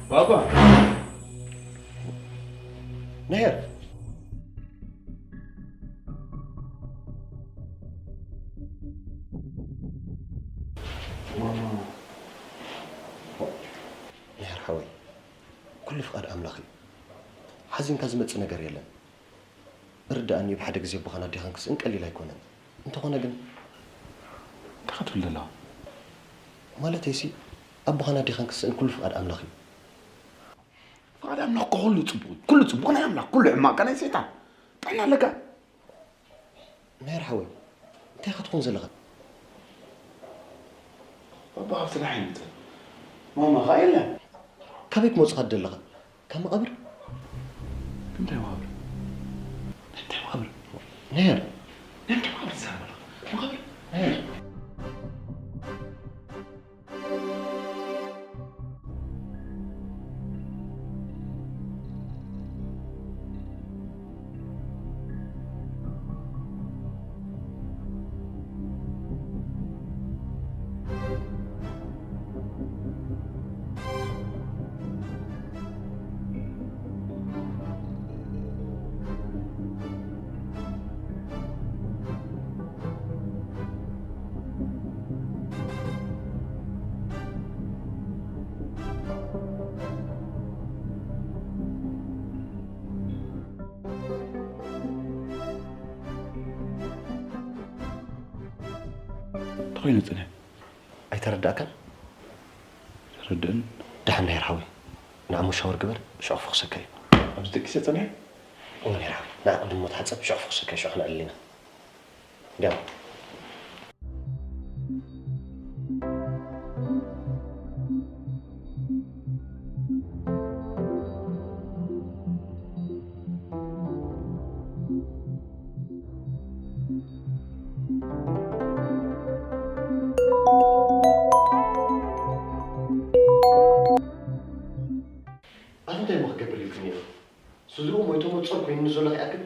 ባባ። ነሄር። ነሄር ሓወይ፣ ኩሉ ፍቓድ ኣምላኽ እዩ። ሓዚንካ ዝመጽእ ነገር የለን። ርድኣኒ፣ ብሓደ ግዜ ኣቦኻን ኣዴኻን ክስእን ቀሊል ኣይኮነን። እንተኾነ ግን እንታይ ክትብል ዘለኻ? ማለተይሲ፣ ኣቦኻን ኣዴኻን ክስእን ኩሉ ፍቓድ ኣምላኽ እዩ። ፍቓድ ኣምላኽ እኮ ኩሉ ጽቡቕ እዩ። ኩሉ ጽቡቕ ናይ ኣምላኽ፣ ኩሉ ሕማቕ ከ ናይ ሰይጣን። ጥዕና ኣለካ? ናይር ሓወይ፣ እንታይ ኢኻ ትኾን ዘለኻ? ባባ ካብ ስራሕ ይመጸ። ማማ ኸኣ የለን። ካበይ ክመጹኻ ትደለኻ? ካብ መቓብር? እንታይ መቓብር? እንታይ መቓብር? ናይር። እንታይ መቓብር ትዛረብ ኣለኻ? መቓብር? ናይር። ተኾይኑ ጽንሕ። ኣይተረዳእካን? ተረድእን። ደሓን ናይ ርሃዊ። ንዓሞ ሻወር ግበር፣ ሽዑ ክፈኽሰካ እዩ። ኣብዚ ደቂሰ ጸኒሐ? እወ፣ ናይ ርሃዊ። ንዓ ቅድሞ ተሓጸብ፣ ሽዑ ክፈኽሰካ እዩ፣ ሽዑ ክነዕልል ኢና። እንዲያው። ኣቲ እንታይ እሞ ክገብር ኢልክኒ ኢኺ? ስድርኡ ሞይቶም ጾር ኮይኑኒ ዘሎ ከይኣክል፣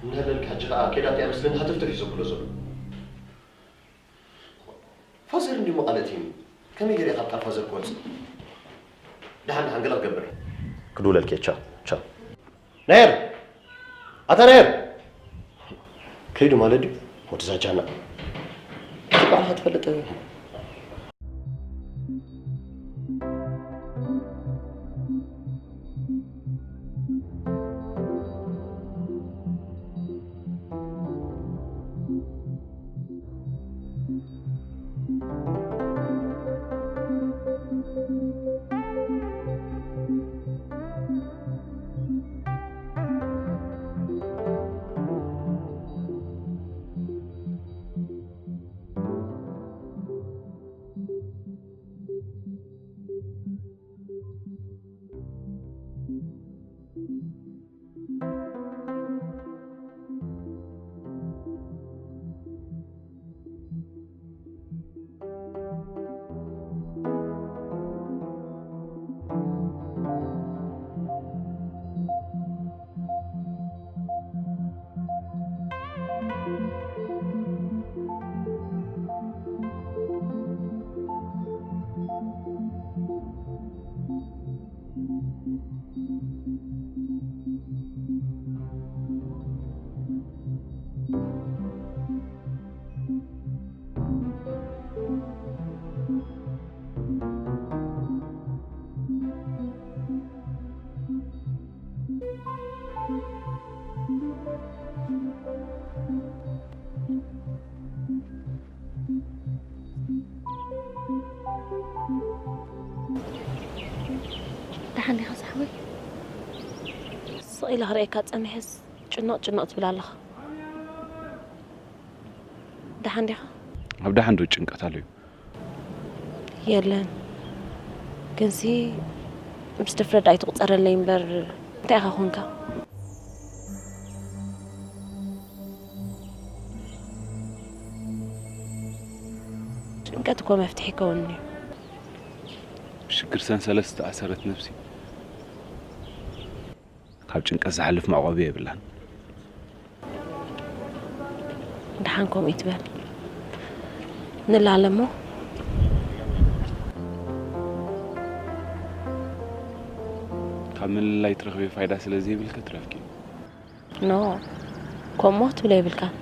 እናሃለልካ ሕጂ ከኣ ኬዳ እንታይ መስለኒ ሃተፍተፍ እዩ ዘብሎ ዘሎ። ፋዘር እንዲሞ ቃል ኣእትዩኒ። ከመይ ገይረ ካብ ቃል ፋዘር ክወጽእ? ደሓን ደሓን ገለ ክገብር እየ። ክድውለልኪ እየ። ቻው፣ ቻው። ናየር! ኣታ ናየር! ከይዱ ማለት ድዩ? ወዲ ዛጃና። ባዕልኻ ትፈልጥ። ደሓን ዲኻ ሳሕበይ? ስቕ ኢለ ክርእየካ ጸኒሐስ ጭንቕ ጭንቕ ትብል ኣለኻ። ደሓን ዲኻ? ኣብ ደሓን ዶ ጭንቀት ኣሎ እዩ? የለን። ግንሲ ምስ ድፍረት ኣይትቑጸረለይ እምበር እንታይ ኢኻ ኮንካ? ጭንቀት እኮ መፍትሒ ይከውን እዩ። ብሽግር ሰንሰለት ዝተኣሰረት ነብሲ ካብ ጭንቀት ዝሓልፍ መዕቆቢ የብላን። ደሓን ከምኡ ይትበል። ንላለ እሞ። ምልላይ ትረኽቢ ፋይዳ ስለ ዘይብልኪ ትረፍኪ። ኖ፣ ከምኡ ክትብሎ የብልካን።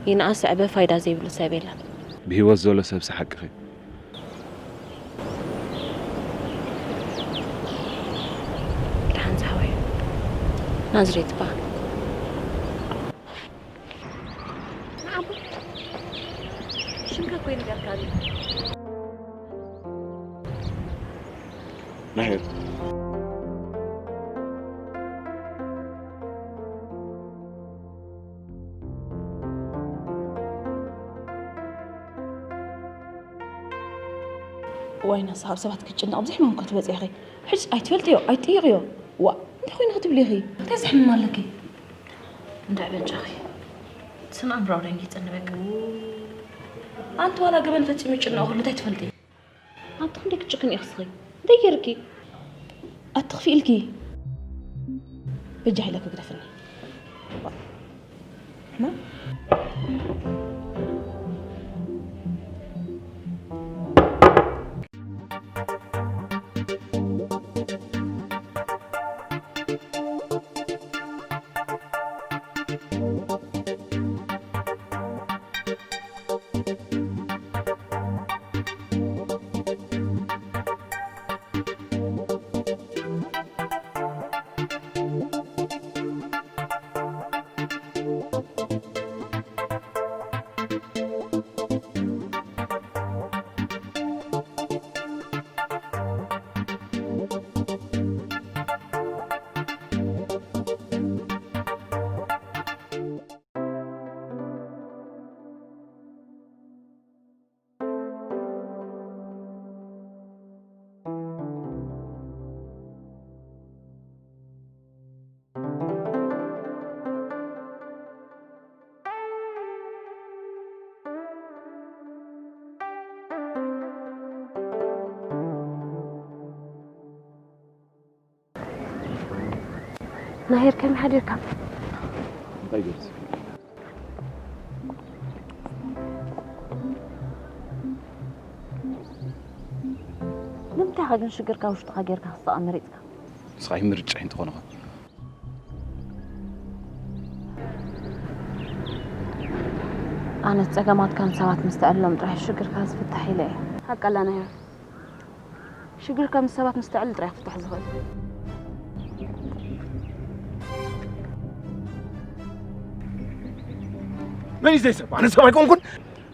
ይንኣስ ዕበ ፋይዳ ዘይብሉ ሰብ የለን። ብህይወት ዘሎ ሰብሲ ሓቅኺ። ደሓን ዝሓወይ፣ ናዝሬት ይበሃል። ንዓቦ ሽምካ እኮ ይነገርካኒ። ናሄር። ዋይ ናሳ ኣብ ሰባት ክትጭነቕ ብዙሕ መንኮ ትበፅያ ኢኺ። ሕጅስ ኣይትፈልጥዮ ኣይትጥይቕዮ። ዋ እንታይ ኮይኑ ክትብሊ ኢኺ? እንታይ ዝሕምም ኣለኪ? እንድዒ በጃኺ። ስነ ኣእምራዊ ደንጊፅኒ በቃ። ኣንቲ ዋላ ገበን ፈፂሙ ይጭነቕ ክሉ እንታይ ትፈልጢ? ኣንቲ ክንደይ ክትጭክኒ ኢኺ ስኺ? እንታይ ገይርኪ? ኣትኽፊ ኢልኪ። በጃ ኢለኪ ግደፍኒ። ማ? ናሄር ከመይ ሓዲርካ? እንታይ ገብስ? ንምንታይ ኢኻ ግን ሽግርካ ውሽጥኻ ጌርካ ክስታቕ መሪጽካ? ንስኻ እዩ ምርጫ እንተኾንኻ። ኣነስ ጸገማትካ ንሰባት ምስ ተዕልሎም ጥራሕ ሽግርካ ዝፍታሕ ኢለ እየ። ሓቃላ ናሄር። ሽግርካ ምስ ሰባት ምስ ተዕልል ጥራሕ ክፍታሕ ዝኽእል። መን እዩ ዘይሰብ? ኣነ ሰብ ኣይኮንኩን።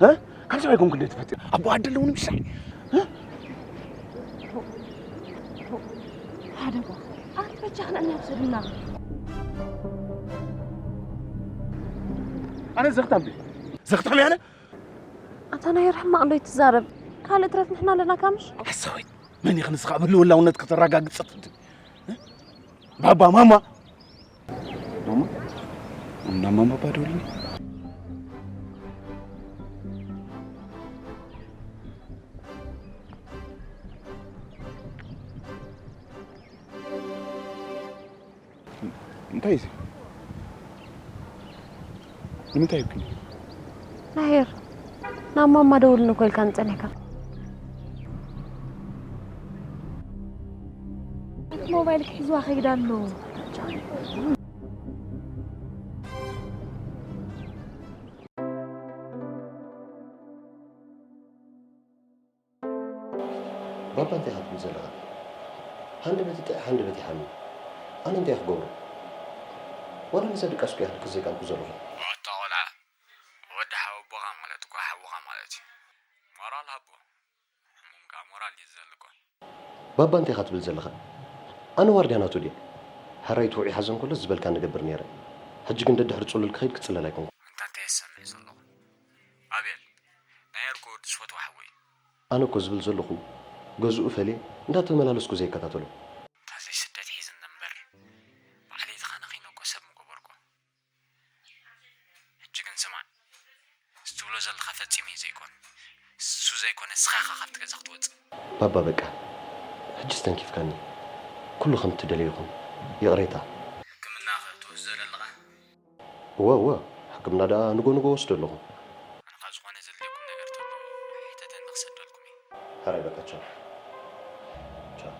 እ? ካብ ሰብ ኣይኮንኩን እንዴት ፈጢር? ኣቦ ኣደ ኣለውኒ ምሳይ። እ? ሓደ ጓ ኣንቲ በጃ ክነእና ውሰዱና። ኣነ ዘኽታም ድየ? ዘኽታም ያለ? ኣታ ናይ ርሕማቕ ዶ ይትዛረብ? ካልእ ትረፍ ንሕና ኣለና ካምሽ? ሓሳዊት መን ኢኺ ንስኻ ኣብ ህልውላውነት ከተረጋግጽ ትፍትን? እ? ባባ ማማ ማማ እና ማማ ባዶልኒ። እንታይ እዚ? ንምንታይ ይብክን? ናሄር ናብ ማማ ደውልኒ እኮ ኢልካኒ ጸኒሕካ። እቲ ሞባይል ክሕዝዋ ከይዳ ኣሎ። ባባ እንታይ ኢኻ ትብል ዘለኻ? ሃንደበት ይጥዕ ሃንደበት ይሓሚ። ኣነ እንታይ ክገብሮ? ዋላ ንዘድቀስኩ እያ ክድቅስ ዘይከኣልኩ ዘለኹ። ኣታ ቆልዓ፣ ወዲ ሓወቦኻ ማለት እኮ ሓውኻ ማለት እዩ። ሞራል ሃቦ። ሕሙም ከኣ ሞራል እዩ ዘልኮ። ባባ እንታይ ኢኻ ትብል ዘለኻ? ኣነ ዋርድያ ናቱ ድየ? ሕራይ ትውዒ ሓዘን ከሎ ዝበልካ ንገብር ነይረ። ሕጂ ግን ደድሕሪ ጽሉል ክኸይድ ክጽለል ኣይኮንኩ። እንታ እንታይ እየ ዝሰምዕ ዘለኹ? ኣቤል፣ ናይ ኣርኮ ወዲ ዝፈትዎ ሓወይ። ኣነ እኮ ዝብል ዘለኹ ገዝኡ ፈልየ እንዳተመላለስኩ ዘይከታተሎ። እንታ ዘይስደት ሒዝኒ እምበር፣ ባዕለይ ተኻነኺነ እኮ ሰብ ምገበርኩ። ሕጂ ግን ስማዕ፣ እዚ ትብሎ ዘለኻ ፈጺሙ እዩ ዘይኮን። እሱ ዘይኮነ ንስኻ ኢኻ ካብቲ ገዛ ክትወጽእ። ባባ በቃ፣ ሕጂ ስተንኪፍካኒ። ኩሉ ከም እትደልዮ ይኹን። ይቕሬታ። ሕክምና ከ ትወስዶ ዶ ኣለኻ? እወ እወ፣ ሕክምና ደኣ ንጎ ንጎ ወስዶ ኣለኹ። ኣነ ኸኣ ዝኾነ ዘድልየኩም ነገር ተሎ ሕተተኒ ክሰደልኩም እየ። ሕራይ በቃ ቻው። ቻው።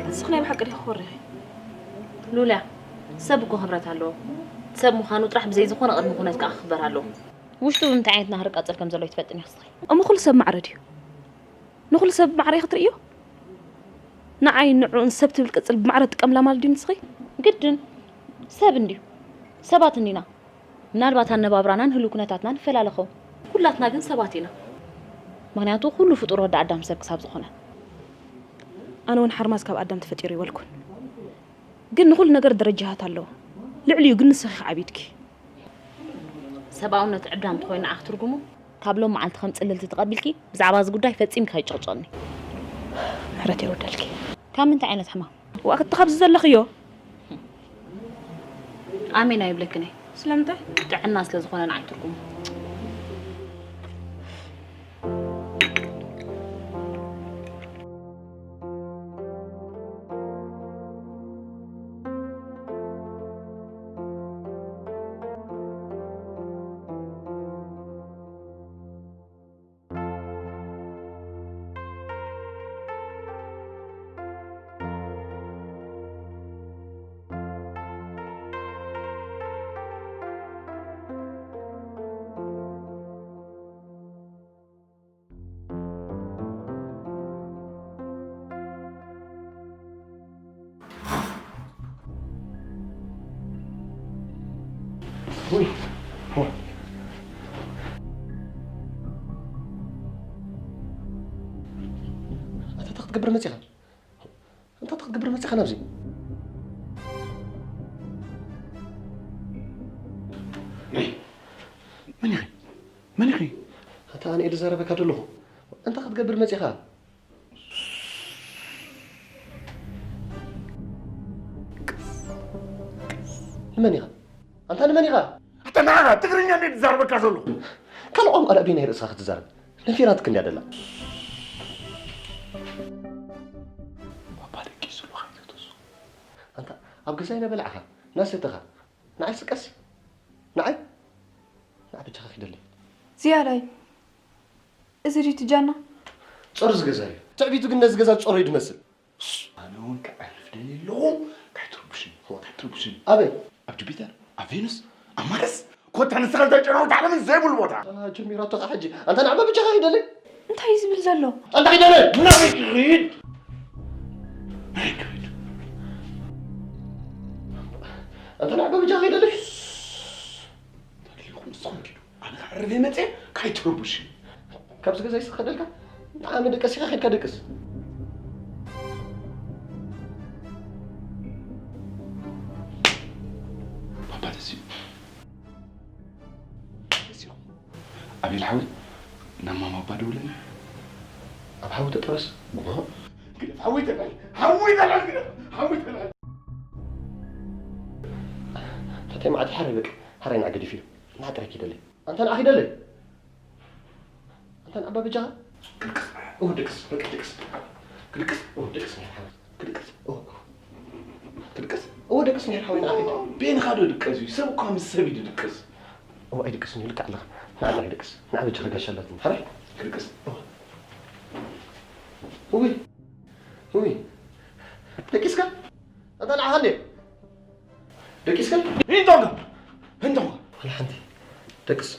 ንስኺ ናይ ብሓቂ ዲኺ ኮሪኺ? ሉልያ፣ ሰብ እኮ ክብረት ኣለዎ። ሰብ ምዃኑ ጥራሕ ብዘይ ዝኾነ ቅድመ ኩነት ከኣ ክኽበር ኣለዎ። ውሽጡ ብምንታይ ዓይነት ናህሪ ቀጽል ከም ዘሎ ይትፈልጥን ኢኺ ንስኺ። እሞ ኩሉ ሰብ ማዕረ ድዩ? ንኹሉ ሰብ ብማዕረ ኢኺ ትርእዮ? ንዓይ ንዕኡን ሰብ ትብል ቅጽል ብማዕረ ትጥቀምላ ማለት ድዩ ንስኺ? ግድን። ሰብ እንድዩ። ሰባት እንዲና። ምናልባት ኣነባብራናን ህሉው ኩነታትናን ይፈላለ ኸውን። ኩላትና ግን ሰባት ኢና። ምኽንያቱ ኩሉ ፍጡር ወዲ ኣዳም ሰብ ክሳብ ዝኾነ። ኣነ እውን ሓርማዝ ካብ ኣዳም ተፈጢሩ ይበልኩን። ግን ንኹሉ ነገር ደረጃታት ኣለዎ። ልዕሊኡ ግን ንስኺ ኢኺ ዓቢድኪ። ሰብኣውነት ዕብዳን እንተኾይኑ ንዓኺ ትርጉሙ? ካብ ሎም መዓልቲ ከም ጽልልቲ ተቐቢልኪ ብዛዕባ እዚ ጉዳይ ፈጺምኪ ከይጭቕጭቕኒ። ምሕረት የውርደልኪ። ካብ ምንታይ ዓይነት ሕማም? ዋእ፣ ክቲ ካብዚ ዘለኽዮ። ኣሜን ኣይብለክን እየ። ስለምንታይ? ጥዕና ስለ ዝኾነ ንዓይ ትርጉሙ። ውይ፣ ዋ። ኣታ እንታይ ክትገብር መጺኻ? እንታይ ክትገብር መጺኻ ናብዚ? መን ኢኺ? መን ኢኺ? ኣታ ኣነ እየ ዝዛረበካ ዘለኹ። እንታይ ክትገብር መጺኻ? ንመን ኢኻ? ኣንታ ንመን ኢኻ? ኣታ ንዓኻ ትግርኛ እንዴ ትዛረበካ ዘለኹ? ካልእ ቋንቋ ደኣ በየናይ ርእስኻ ክትዛረብ? ነፊራትክ እንድያ ደላ። ባባ ደቂሱ ኣሎ፣ ከይትተሱ። ኣንታ ኣብ ገዛይ እናበላዕኻ፣ እናሰተኻ፣ ንዓይ ስቀሲ። ንዓይ? ንዓ ብጃኻ ኪደለይ። ዝያዳይ፣ እዚ ድዩ ትጃና? ጾር ዝገዛ እዩ። ትዕቢቱ ግን ነዚ ገዛ ጾር እዩ ዝመስል። ኣነ እውን ከዕርፍ ደልየ ኣለኹ። ካይትርብሽኒ፣ ካይትርብሽኒ። ኣበይ? ኣብ ጁፒተር፣ ኣብ ቬኑስ፣ ኣብ ማርስ፣ ኮታ ንስኻ እንታይ ጨናዊ ዓለምን ዘይብሉ ቦታ። ጀሚራቶ ከዓ ሕጂ። ኣንታ ንዓ ብጃኻ ኪደለይ። እንታይ እዩ ዝብል ዘሎ? ኣንታ ኪደለይ! ናበይ ክኸይድ? ናበይ ክኸይድ? ኣንታ ንዓ ብጃኻ ኪደለይ! ተድልኹም ንስኹም ኪዱ። ኣነ ከዕርፍ እየ መፅየ፣ ካይትርብሽኒ። ካብዚ ገዛ ይስኸደልካ? ንዓ መደቀሲኻ ኬድካ ደቅስ። ባባ ተሲኡ። ተሲኡ። ኣቤል ሓወይ፣ ናብ ማማ ኣባ ደውለኒ። ኣብ ሓዊ ተጠበስ። ግደፍ፣ ሓዊ ተላል፣ ሓዊ ተላል፣ ግደፍ፣ ሓዊ ተላል። ፈተይ መዓት ሓራይ በቃ፣ ሓራይ ንዓ ገዲፍ እዩ። ንዓ ጥራይ ኪደለይ። ኣንታ ንዓ ኪደለይ። ኣንታ ንዓ ኣባ በጃኻ። ክድቅስ። እወ ድቅስ። በቃ ድቅስ። ክድቅስ። እወ ድቅስ። ክድቅስ። እወ፣ እወ። ክድቅስ። እወ ድቅስ ነይር ሓወይ ንዓ ኪድ። ቤንኻ ዶ ድቀስ እዩ? ሰብ እኳ ምስ ሰብ እዩ ድቅስ። እወ ኣይድቅስን እዩ፣ ልክዕ ኣለኻ። ንዓ ንዓ ይድቅስ። ንዓ በጃኻ ጋሻ ኣላትኒ። ሓራይ። ክድቅስ። እወ። እወ። እወ። ደቂስካ? ኣንታ ንዓ ሃሌ። ደቂስካ? ሂንቶንጋ! ሂንቶንጋ! ዋላ ሓንቲ። ደቅስ።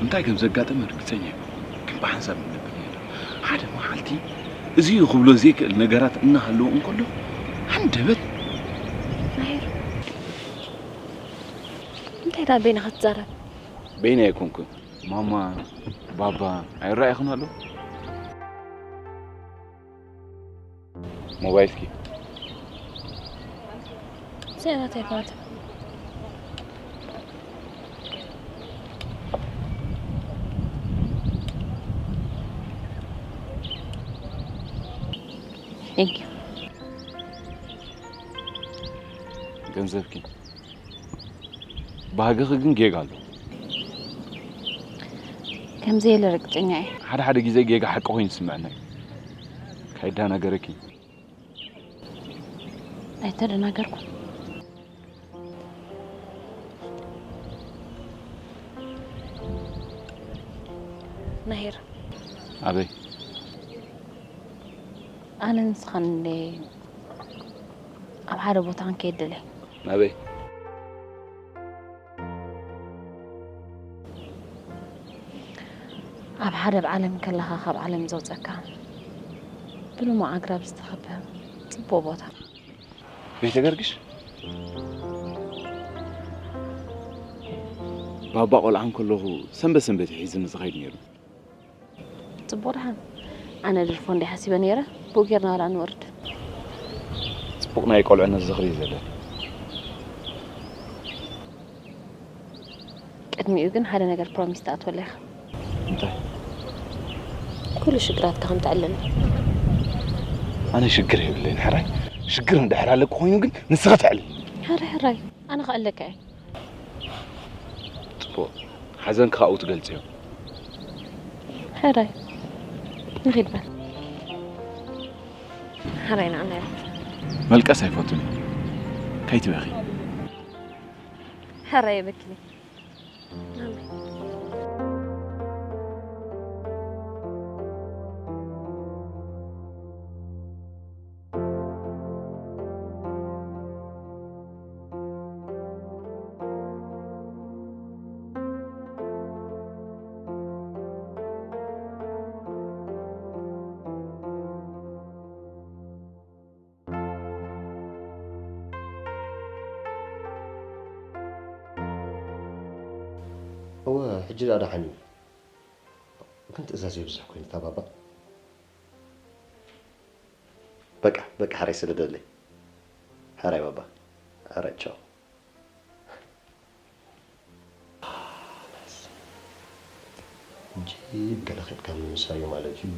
እንታይ ከም ዘጋጠመ ርግጸኛ ኣይኮንኩን፣ ግን ብሓንሳብ ንነብር ነይርና። ሓደ መዓልቲ እዚ እዩ ክብሎ ዘይክእል ነገራት እናሃለወ እንከሎ፣ ሃንደበት። ናሂር፣ እንታይ ደኣ በይንኻ ትዛረብ? በይነይ ኣይኮንኩን። ማማ፣ ባባ፣ ኣይረኣኹን ኣለዉ? ሞባይልኪ። እዚኣ ናተይ ኣይኮነትን። Thank you። ገንዘብኪ። ባህግኺ ግን ጌጋ ኣሎ። ከም ዘየለ ርግጸኛ እየ። ሓደ ሓደ ግዜ ጌጋ ሓቂ ኮይኑ ይስምዐና እዩ። ከይደናገረኪ። ኣይተደናገርኩን። ናሄር። ኣበይ? ኣነ ንስኻን እንደ ኣብ ሓደ ቦታ ክንከይድ ደለ። ናበይ? ኣብ ሓደ ኣብ ዓለም ከለኻ ካብ ዓለም ዘውፀካ ብልሙዕ ኣግራብ ዝተኸበ ፅቡቕ ቦታ። ቤተ ገርግሽ ባባ ቆልዓ እንከለኹ ሰንበት ሰንበት እዩ ሒዝኒ ዝኸይድ ነይሩ። ፅቡቕ ደሓን። ኣነ ድርፎ እንደ ሓሲበ ነይረ። ብኡ ጌርና ዋላ ንወርድ። ፅቡቕ ናይ ቆልዕነት ዝኽሪ እዩ ዘለኒ። ቅድሚኡ ግን ሓደ ነገር ፕሮሚስ ትኣትወለይ ኢኻ። እንታይ? ኩሉ ሽግራትካ ከም ተዕልለኒ። ኣነ ሽግር የብለይን ሕራይ። ሽግር እንድሕር ኣለኩ ኮይኑ ግን ንስኺ ተዕልልኒ። ሕራይ ሕራይ ኣነ ክዕለካ እየ። ፅቡቕ ሓዘንኪ ካብኡ ትገልፅዮ። ሕራይ ንኺድ በል። ሕራይ ንዓና ይረፍ። መልቀስ ኣይፈቱን እየ። ከይትበኺ። ሕራይ የበኪኒ። እወ ሕጂ ደኣ ደሓን እዩ። ግን ትእዛዝ የብዝሕ ኮይኑ እታ ባባ። በቃ በቃ ሕራይ ስደደለይ። ሕራይ ባባ። ሕራይ ቻው። ሕጂ ገለ ኬድካ ምምሳዩ ማለት እዩ።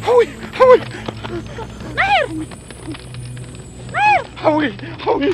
ሓወይ ሓወይ ሓወይ ሓወይ